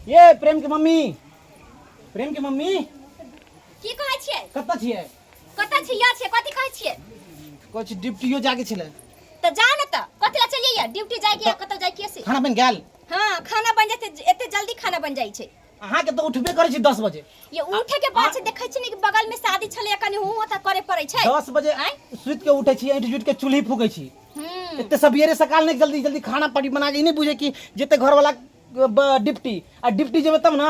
ये प्रेम के मम्मी, प्रेम के मम्मी। की कहै छियै? कतऽ छियै? कतऽ छियै छियै, कथी कहै छियै? कहै छी ड्यूटियो जाके छलै। तऽ जाउ ने, तऽ कथी लए चलियै? ड्यूटी जाय के, कतऽ जाय के से? खाना बनि गेल? हाँ, खाना बन जेतै। एते जल्दी खाना बन जाइ छै? अहाँके तऽ उठबे करै छी 10 बजे। ये उठे के बाद से देखै छी ने कि बगल में शादी छलै, कनि हुँ तऽ करे पड़ै छै। 10 बजे आँय? सुति के उठै छी, ऐंठ जुटि के चूल्ही फूकै छी। एते सबेरे सकाल नहि, जल्दी जल्दी खाना पानी बना के। ई नहि बुझे कि जते घर वाला ड्यूटी आ ड्यूटी जेबै तब ना,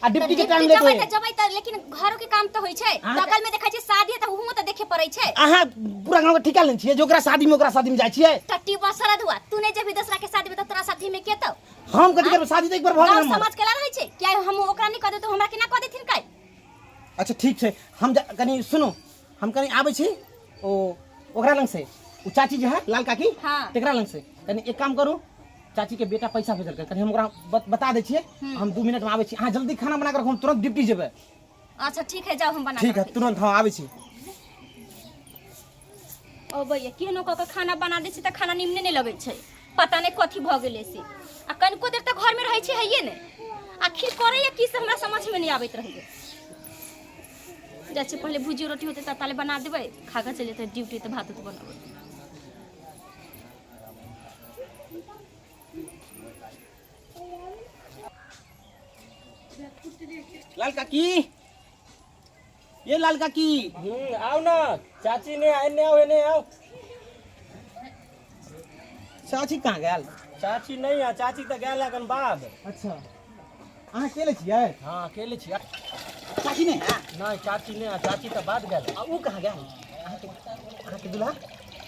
आ ड्यूटी के टाइम लेट जेबै होय। तऽ जेबै तऽ, लेकिन घरो के काम तऽ होइ छै। बगल में देखै छी शादी है तऽ हुँ तऽ देखे पड़ै छै। अहाँ पूरा गाँव के ठिका लेने छियै जे ओकरा शादी में, ओकरा शादी में जाइ छियै? टट्टी बसरा धुआ, तू नहि जेबही दोसरा के शादी में तऽ तोरा शादी में के तो? हम कथी करबै? शादी तऽ एक बार भऽ गेल गाँव हमर। समाज केला रहै छै? किया हम ओकरा नहि कह देतौ, हमरा केना कह देथिन काल्हि? अच्छा ठीक छै, हम कनि सुनू, हम कनि आबै छी ओ ओकरा लग से, ओ चाची जे है लाल काकी। तकरा लग से कनि एक काम करू, चाची के बेटा पैसा भेजलकै, कनि हम ओकरा बता दै छियै। हम 2 मिनट में आबै छी, अहाँ जल्दी खाना बना के रखू, हम तुरंत ड्यूटी जेबै। अच्छा ठीक है, जाओ, हम बना ठीक है, तुरंत हम आबै छी। अबैया केहनो कऽ के खाना बना दै छी तऽ खाना निमने नहि लगै छै। पता नहि कथी भऽ गेलै से। आ कनिको देर तऽ घरमे रहै छै हैये नहि, आखिर करैया की से हमरा समझमे नहि आबैत रहैया। जाइ छी, पहिले भुजियो रोटी होतै तऽ ताले बना देबै, खा कऽ चलि जेतै ड्यूटी, तऽ भात उत बनेबै। लाल काकी, ये लाल काकी। आओ ना चाची, ने एने आओ, एने आओ। चाची कहाँ गेल? चाची नहीं है, चाची तऽ गेल अखन बाद। अच्छा, अहाँ अकेले छियै? हाँ, अकेले छियै। चाची नहीं है? नहीं, चाची नहीं है, चाची तऽ बाद गेल। आ ऊ कहाँ गेल, अहाँके दुल्हा?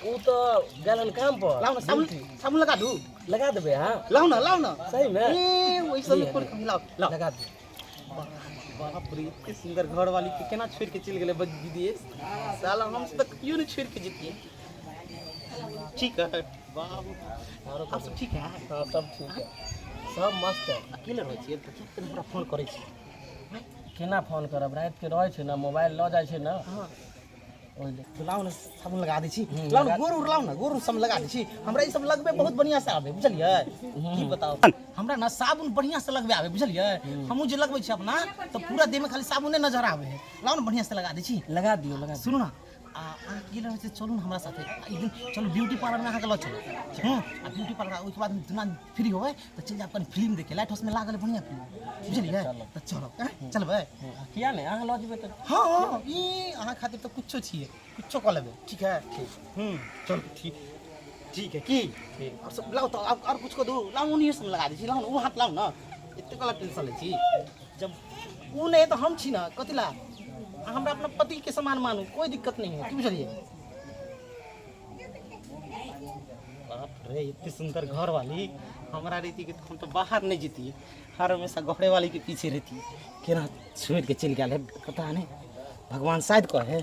ऊ तऽ गेल हन काम पर। लाउ ना साबुन, साबुन लगा दू। लगा देबै? हाँ। लाउ ना, लाउ ना। सही में? ए वही सब कोन कमी, लाउ लाउ। लगा दू। बाप रे, एते सुंदर घर वाली के केना छोड़ के चलि गेलै विदेश साला? हम तऽ कहियो नहि छोड़ के जतियै। ठीक है बाबू, आप सब ठीक है? हाँ, सब ठीक है, सब मस्त है। अकेले रहै छियै तऽ किया तनी हमरा फोन करै छी? केना फोन करब? रातिके रहै छै ने, मोबाइल लऽ जाइ छै ने। ओहि लए। लाउ ने साबुन लगा दै छी। लाउ ने गोर उर, लाउ ने गोर उर सब लगा दै छी। हमरा ई सब लगबे बहुत बढ़िया से आबे, बुझलियै? की बताउ, हमरा ने साबुन बढ़िया से लगबे आबे, बुझलियै? हमहूँ जे लगबै छी अपना तऽ पूरा देह में खाली साबुने नजर आबे है। लाउ ने, बढ़िया से लगा दै छी। लगा दियौ, लगा दियौ। सुनू ना, आ अहाँ की रहै छै, चलू ने हमरा साथे एक दिन, चलू ब्यूटी पार्लरमे अहाँके लऽ चलू। आ ब्यूटी पार्लर, ओहिके बाद दुना फ्री होबै तऽ चलि जायब कनि फिल्म देखे, लाइट हाउसमे लागल है बढ़िआँ फिल्म, बुझलियै? तऽ चलब, आँय चलबै? किया नहि, अहाँ लऽ जेबै तऽ। हँ, ई अहाँ खातिर तऽ कुछो छियै, कुछो कऽ लेबै। ठीक है, ठीक। चल ठीक, ठीक है की? ठीक। आओर सब लाउ तऽ, आओर कुछ कऽ दू। लाउ, ओन्हिए से लगा दै छी, लाउ ने, ओ हाथ लाउ ने। एते कला टेंशन लै छी? जब ओ नहि है तऽ हम छी ने, कथी ला? अहाँ हमरा अपना पति के समान मानू, कोई दिक्कत नहीं है, की बुझलियै? बाप रे, इतनी सुंदर घर वाली हमरा रहती कि हम तो बाहर नहीं जीती, हर हमेशा घरे वाली के पीछे रहती। केना छोड़ के चलि गेल है पता नहीं। भगवान शायद कहे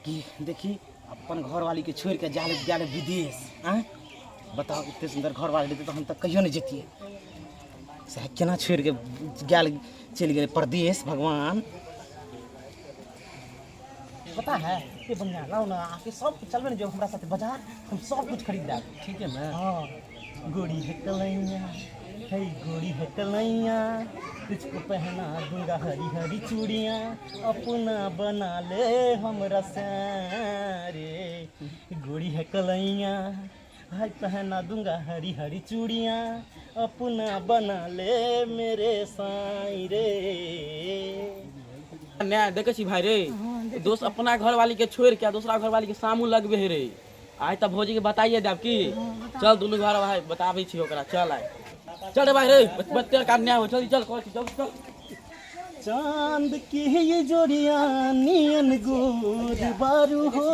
कि देखी अपन घर वाली के छोड़ के जाले जाले विदेश। आँय बताओ, इतने सुंदर घर वाली रहती तो हम तऽ कहियो नहीं जतियै। सएह केना छोड़ के गेल, चलि गेलै परदेश भगवान। पता है, एते बढ़िया, लाउ ने अहाँके सब कुछ। चलबै ने जो हमरा साथे बाजार, हम सब कुछ खरीद लायब। ठीक है ने? हाँ। गोरी है कलैया है, गोरी है कलैया, तुझको पहना दूंगा हरी हरी चूड़ियाँ, अपना बना ले हमरा रे। गोरी है कलैया हाय, पहना दूंगा हरी हरी चूड़ियाँ, अपना बना ले मेरे साईं रे। ने देखै छी भाई रे, दोस्त अपना घर वाली के छोड़ के दोसरा घर वाली के सामू लगबे हे रे। आइ तऽ भौजी के बताइए देब की। चल दुनू घर भाई बताबै छी ओकरा। चल आइ, चल रे भाई रे, बत्ते का न्याय हो। चल चल, कहै छी, चल चल। चांद की ये जोड़िया नियन गोर बारू हो।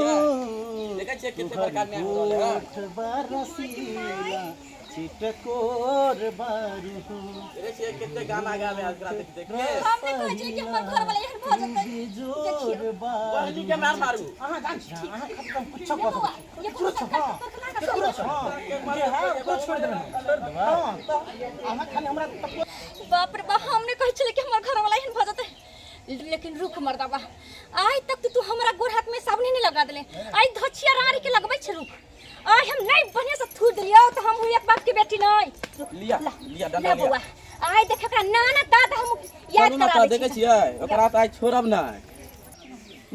देखै छियै कते बड़का न्याय हो रहल है। होठ बरसीला चिटकोर बारू हो। देखै छियै कते गाना गाबे है ओकरा, देख देख के। हम नहि कहै छियै कि हमर घर वाला एहन भऽ जेतै। जोर बारू। बहनी के मार मारू। अहाँ जान छी, अहाँ खातिर हम कुछो कऽ सकै छी। ये कोनो सरकार के केकरो छोड़, हाँ, जे है ओकरो छोड़ देबै हम। हाँ, तऽ अहाँ खाली हमरा तब। बाप रे बाप, हम नहि कहै छलै कि हमर घर वाला एहन भऽ जेतै। लेकिन रुक मर्दाबा, आइ तक तो तू हमरा गोर हाथ में साबुन नहीं लगा देले, आइ धोछिया रानी के लगबै छै। रुक, आइ हम नहीं बढ़िया से थूर देलियौ तऽ हम एक बाप के बेटी नहीं। रुक, लिया, ला, लिया, डंडा ला लिया। बौआ, आइ देख एकरा नाना दादा हम याद चलू ना करा तऽ दै देखै छी छियै ओकरा तऽ आइ छोड़ब नहि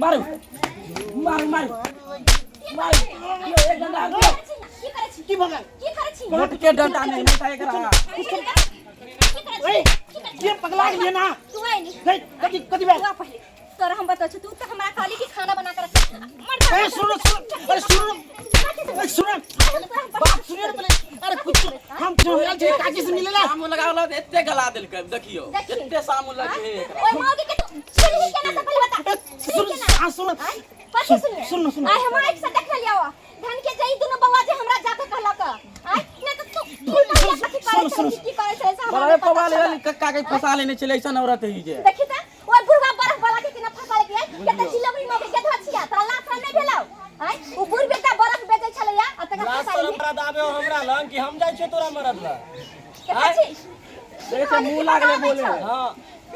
मारू मारू मारू मारू यौ, एक डंडा आर दियौ। की करै छी की भऽ गेल की करै छी मोट के डंडा नहि नहि तऽ एकरा की करै छी ए ये पगला गेलियै ना तू आइ नी नहीं कथी कथी भेल तू आ पहिले तोरा हम बता तू तऽ हमरा कहली कि खाना बना कर रख मर जा ए सुनो सुनो अरे सुनो ए सुनो बात सुनियो ने पहले अरे कुछ हम आयल छी काकी से मिलेला साबुन लगावला तऽ एते गला देलकै देखियौ देखियौ। एते साबुन लगे हे एकरा ओए मौगी के तू सुनही केना से पहिले बता सुनो हाँ सुनो कथी सुनिए सुनो सुनो आइ हम आँखि से देख लिया धन के जई दुनु बौआ जे हमरा जाके कहलक आइ नहीं तो तू तू कथी करै सुनो, छलही, सुनो। की करै छलै से हमरा बड़ा नहीं पता पवाल छल। कक्का के फंसा लेने छलै ऐसन औरत ही जे देखी त ओए बुढ़वा बरफ वाला के केना फंसा लेके आइ के त चिलबरी मौगी के धछिया तोरा लात नहीं भेलौ आइ उ बुढ़ बेटा बरफ बेचै छलैया आ तकरा लाज फंसा शरम लेली मरद आबे हो हमरा लग कि हम जाइ छियै तोरा मरद लग देखै छी देखै छियै मुँह लागलै बोले हाँ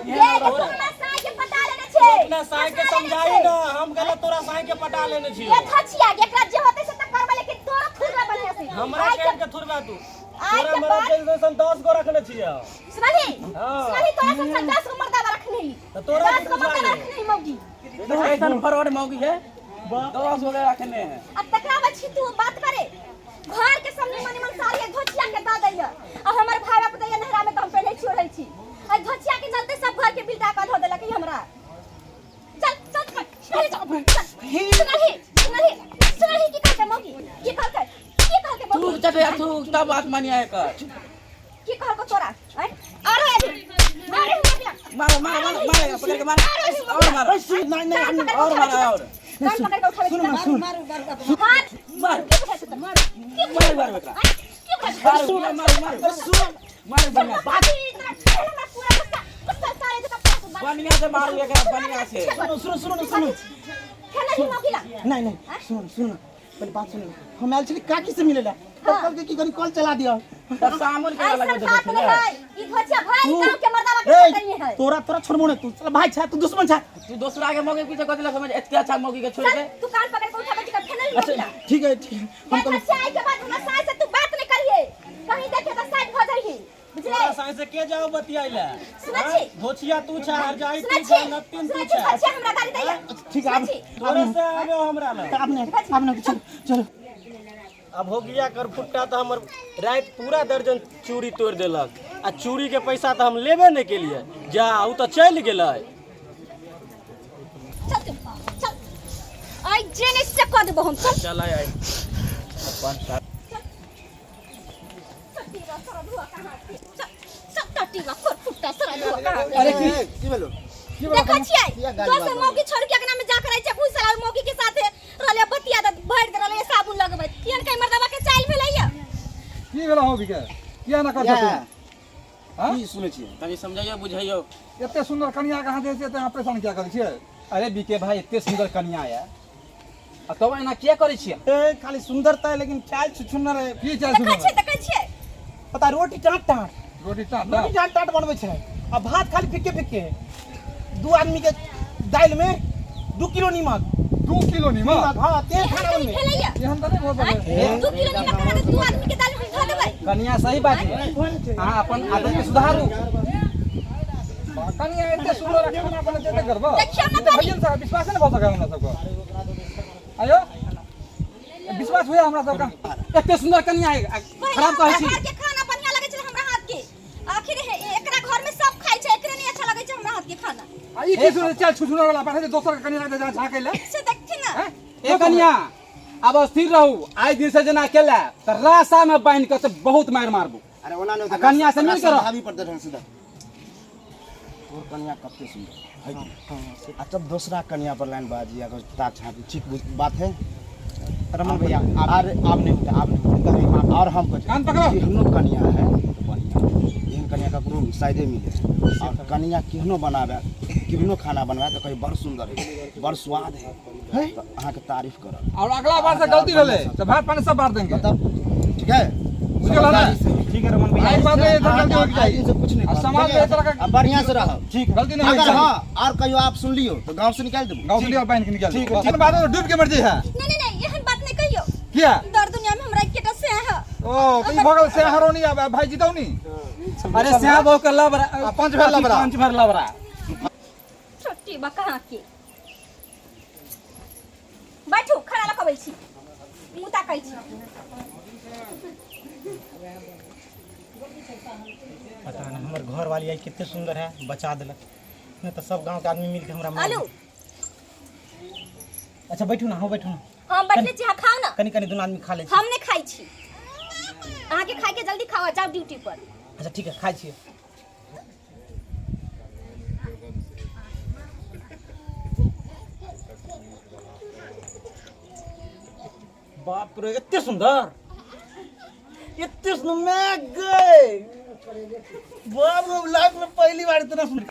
ये के तू हमरा साई के पटा लेने छै अपना साई के फंसा लेने समझाई छै। ना हम गलत तोरा साई के पटा लेने ये छियो धछिया एकरा जे होतै से त करबै लेकिन तोरा थुरला बढ़िया से हमरा आइ के के थुरबा तू आइ तोरा के मरद बाद जैसन 10 गो रखने छियो सुनही हाँ। सुनही तोरा संग 10 गो मर्दावा रखने ही तऽ तोरा 10 की गो मर्दावा बुझाइ रखने ही मौगी ऐसन फरवड मौगी है 10 गो रखने है अब तकरा बाद छी तू बात करे घर के सब निमन निमन साड़ी धोचिया के दऽ दैया आ हमर भाई बाप दैया नहरा में तऽ हम पहले छोड़ै छी आ धोचिया के चलते सब घर के बिल टाका धो देलक ई हमरा चल चल चल चल चल सुनही सुनही सुनही की कहलकै मौगी की कहलकै की कहलकै तू मौगी चटे तू तब बात मानिया एकर की कहलको तोरा आँय अरे अभी अरे हुआ बिना मारो मारो मारो मारो पकड़ के मारो और मारो अरे सुन नहीं नहीं हम और मारो और कान पकड़ के उठावे सुनो ना सुन हाथ मार की उठावे तू मार की मार मार एकरा आँय की उठावे मारो मारो मारो अरे सुनो मारो बढ़िया बात पूरा गुस्सा गुस्सा सारे जगह पर बढ़िया से मारू एकरा बढ़िया से सुनो सुनो सुनो ना सुनो खेला ही मौगिला नहीं नहीं सुनो सुनो पहले बात सुनो हम आयल छली काकी से मिलेला तब कहलकै कि कनी कॉल चला दियो तब साबुन के ऐसा लगबे बात देखै नहीं छलै है ई धोचिया भाई तू गांव के मर्दावा के ए नहीं है तोरा तोरा छोड़बो नहीं तू चल भाई छा तू दुश्मन छा तू दोसरा के मौगी पीछे कथी लग समझ एते अच्छा मौगी के छोड़ चल के तू कान पकड़ के उठा के खेला ही अच्छा मौगिला ठीक है ठीक है हम हम कभी आई के बाद हमरा सास से तू बात नहीं करिए कहीं देखे तो साइड भऽ जाइए बुझले तोरा साई से के जाओ बतियाइला सुनै छी धोचिया तू छा हर जाई सुनै तू छी छा नतिन सुनै तू छी छा धोचिया हमरा गाली दैया ठीक है अब तोरे से आबे हो हमरा लग अब नहीं अब नहीं चलो चलो अब हो गया कर फुट्टा तऽ हमर राति पूरा दर्जन चूड़ी तोड़ि देलक आ चूड़ी के पैसा तऽ हम लेबे नहि केलियै जा ओ तऽ चलि गेलै चल तू चल आई जे नहीं से कऽ देबो हम चल चल आइ आइ टटीवा सारा धुआ कहाँ से चल चल टटीवा खोर फुट्टा सारा धुआ कहाँ से अरे की की भेलो देखै छियै दोसर मौगी छोड़ के अंगना में जा कर छै घुसल और मौगी के साथे रहले बतिया दे भरि दे रहले साबुन लगबै केहन कहीं मर्दबा के चाइल भेलैया की भेलो हो बिके किया ना कर या, हाँ? की सुनै छियै तनी समझैयो बुझैयो एते सुंदर कनिया के अहाँ जे छै एते अहाँ परेशान किया करै छियै अरे बीके भाई एते सुंदर कनिया है आ तब एना किया करै छियै ए खाली सुंदरता है लेकिन चाल छुछुन्नर है की चाल देखै छियै सुंदर देखै छियै पता रोटी टाट टाट रोटी टाट रोटी टाट टाट बनबै छै आ भात खाली फिक्के फिक्के दू आदमी के दालि में 2 किलो नीमक 2 किलो नीमक नीमक हाँ तेल खाना केहन बनबै भेलैया एहन तऽ नहि भऽ सकै 2 किलो नीमक करा दे 2 आदमी के दाल हम धऽ देबै कनिया सही बात है अहाँ अपन आदत के सुधारू कनिया एते सुंदर खाना बनै छै एते गड़बड़ देखियौ ने कनी। भैया साहब विश्वास नहि भऽ सकै हमरा सबके आयो विश्वास हुए हमरा सबके एते सुंदर कनिया है आ खराब कहै छी घर के खाना बढ़िया लगै छै हमरा हाथ के आखिर एकरा घर में सब खाइ छै एकरे नहीं अच्छा लगै छै हमरा हाथ के खाना आ ई की सुनै चाल छुछुनर वाला बात है दोसर के कनिया के जा झाकै ले से देखथिन ना हैं? ए कनिया अब स्थिर रहू आइ दिन से जेना केला तऽ रास्ता में बान्हि कऽ से बहुत मारि मारबू अरे ओना नहि आ कनिया से मिल के रह। भाभी पर देठन सीधा तोर कनिया कते सुंदर है कि नहीं? आ तब दूसरा कनिया पर लाइन बाजी अगर ताक झाँकी ठीक बात है रमन भैया आप अरे आप नहीं उठा आप नहीं उठा और हम कहै कान पकड़ो। केहनो कनिया है तो बढ़िया एहन कनिया ककरो शायदे मिले और कनिया केहनो बनावे केहनो खाना बनावे तो कही बड़ सुंदर है बड़ स्वाद है तो अहाँके तारीफ करब और अगला बार से गलती भेलै तऽ भात पानी सब बांट देंगे मतलब ठीक है बुझल है ना ठीक है रमन भैया आई बात में इधर गलती होके आइ चाहिए से कुछ नहीं आ कहब, समाज ठीक में है? एहि तरह के आ बढ़िया से रहब ठीक है गलती नहीं होके अगर चाही हाँ और कहियो आप सुन लियो तो गांव से निकाल देबो गाँव से लियो बांध के निकाल ठीक ठीक है बात में डूब के मर जाए है नहीं नहीं नहीं एहन बात नहीं कहियो किया दर दुनिया में हमरा एकेटा से है ओ तऽ ई भऽ गेल से हरौनी आ भाई जितौनी। अरे श्याम बहू के लबरा आ पंच भेल लबरा। पंच भर लबरा। छोटी बा कहाँ के बैठू, खाना लऽ कऽ अबै छी, मुँह ताकै छी। पता नहीं हमर घर वाली आई कते सुंदर है, बचा देलक, नहीं तो सब गांव के आदमी मिलके हमरा मार आलू देत। अच्छा बैठू ना, हो बैठू ना। हम बैठले छी, अहाँ खाउ ना। कनी कनी दुनू आदमी खा ले छी। हम नहि खाइ छी, अहाँके खाइके जल्दी खाउ आ जाउ ड्यूटी पर। अच्छा ठीक है, खाइ छियै। बाप रे, एते सुंदर, एते सुंदर, मैं गए बाप रे, लाइफ में पहली बार इतना सुंदर।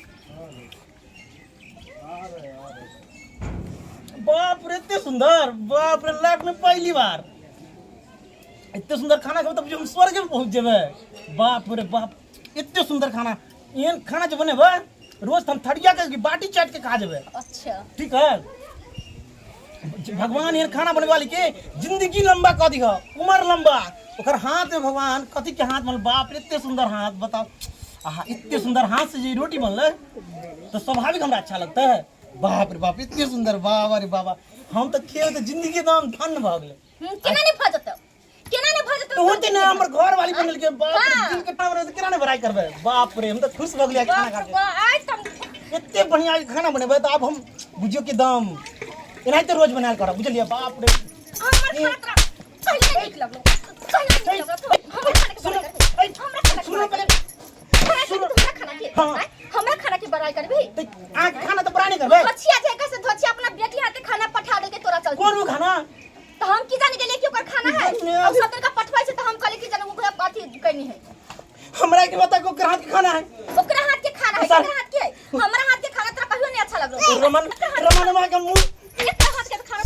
बाप रे, एते सुंदर, बाप रे, लाइफ में पहली बार एते सुंदर खाना खेबै तब हम स्वर्ग में पहुंच जेबै। बाप रे बाप, एते सुंदर खाना, एहन खाना जे बनेबै रोज तऽ हम थरिया के बाटी चाट के खा जेबै। अच्छा ठीक है, भगवान एहन खाना बनबै वाली के जिंदगी लंबा कऽ दिह, उम्र लंबा, ओकर हाथ में भगवान कथी के हाथ बनल। बाप रे, एते सुंदर हाथ, बताओ। आहा, एते सुंदर हाथ से जे रोटी बनलै तऽ स्वाभाविक हमरा अच्छा लगतै। बाप रे बाप, एते सुंदर, बाबा रे बाबा, हम तऽ खेबै तऽ जिंदगी एकदम धन्य भऽ गेलै। केना नहि भऽ जेतौ, केना नहि भऽ जेतौ? तो होते ना हमर घर वाली बनल के, बाप रे, हाँ। दिल के टावर है, केना नहीं बड़ाई करबै। बाप रे, हम तऽ खुश भऽ गेलियै खाना खा के। आइ तऽ हम एते बढ़िया खाना बनेबै तऽ आब हम बुझियौ कि दम एनाहिते रोज बनायल करब, बुझलियै? बाप रे, हमर खाना तोरा पहिले नीक लगलो, पहिले नीक लगलो। हमर खाना के सुनो, बड़ाई करबही? हमरा खाना के सुनो बड़ाई पहिले। करबही? हमरा खाना के, हाँ। आँय? हमरा खाना के बड़ाई करबही? तऽ अहाँके खाना तऽ बड़ा नहि करबै। धोछिया जाय से धोछिया अपना बेटी हाथे खाना पठा देलकै तोरा चलते। कोन उ खाना? तो हम की जाने गेलियै कि ओकर खाना है, और सब का पठबै छै, तऽ हम कहलियै कि जाने ओकरा अथी कैनी है। हमरा के बता ओकर हाथ के खाना है? ओकरा हाथ के खाना है। सर। ओकरा हाथ के है। हमरा हाथ के खाना तोरा कहियो नहीं अच्छा लगलो। रमन, रमन के मुंह, एकरा हाथ के खाना,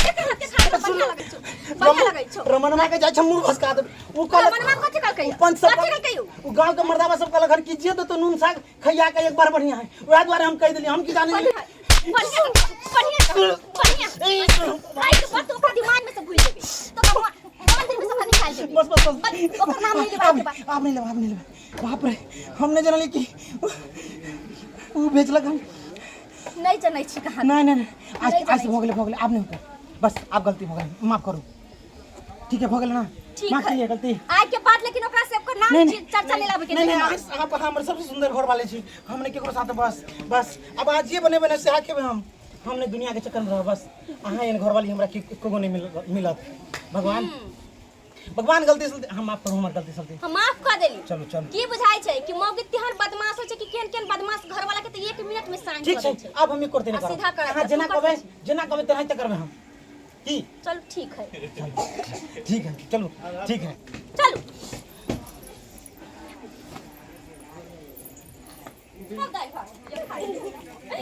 एकरा हाथ के खाना तऽ बढ़िया लगै छौ, बढ़िया लगै छौ। रमनमा के जाइ छै मुंह भसका देब। उ कहलक, रमनमा कथी कहलकै? उ पंच सब कथी कहलकै उ? उ गांव के मर्दाबा सब कहलक हन कि जे देतो नून साग खैया के एक बार बढ़िया है, वएह दुआरे हम कहि देलियै, हम की जानी। बढ़िया, बढ़िया, बढ़िया, बढ़िया। खाइ के बाद तो ओकर दिमाग में से भूल जेबी, तो मंदिर में से ओकरा निकाल देबी। बस बस बस, बस, ओकर नाम नहीं लेबै आब के बाद। आब नहीं लेबै, आब नहीं लेबै। बाप रे, हम नहीं जानली कि उ भेजलक हम नहीं जनै छी कहाँ। नहीं नहीं नहीं, आज नहीं आज से भऽ गेलै, भऽ गेलै, आब नहीं होतै, बस आब गलती भऽ गेलै, माफ करू। ठीक है, भऽ गेलै ना? ठीक माफ है। करिए गलती। आज के बाद लेकिन ओकरा से ओकर नाम नहीं, नहीं, चर्चा नहीं लाबे के। नहीं नहीं, आज आप हमर सबसे सुंदर घर वाले छी, हमने केकरो साथ बस बस अब आज जे बने बने से खेबै हम, हमने दुनिया के चक्कर में रह बस। अहाँ एहन घर वाली हमरा एको गो नहीं मिलत। भगवान, भगवान गलती सलती हम माफ करू, हमर गलती सलती हम माफ कर देली। चलू चलू। की बुझाइ छै कि मौगी तेहन बदमाश होइ छै कि केहन केहन बदमाश घर वाला के तऽ एक मिनट में साइन ठीक कर छै, दै छै। आब हम ई करते नहीं आ सीधा करब। करब, अहाँ जेना तू कर कहबै, जेना कहबै तेनाहिते करबै हम। की चलू ठीक है। ठीक है, चलू ठीक है। चलू। हम दाइ भात, ये खाइ।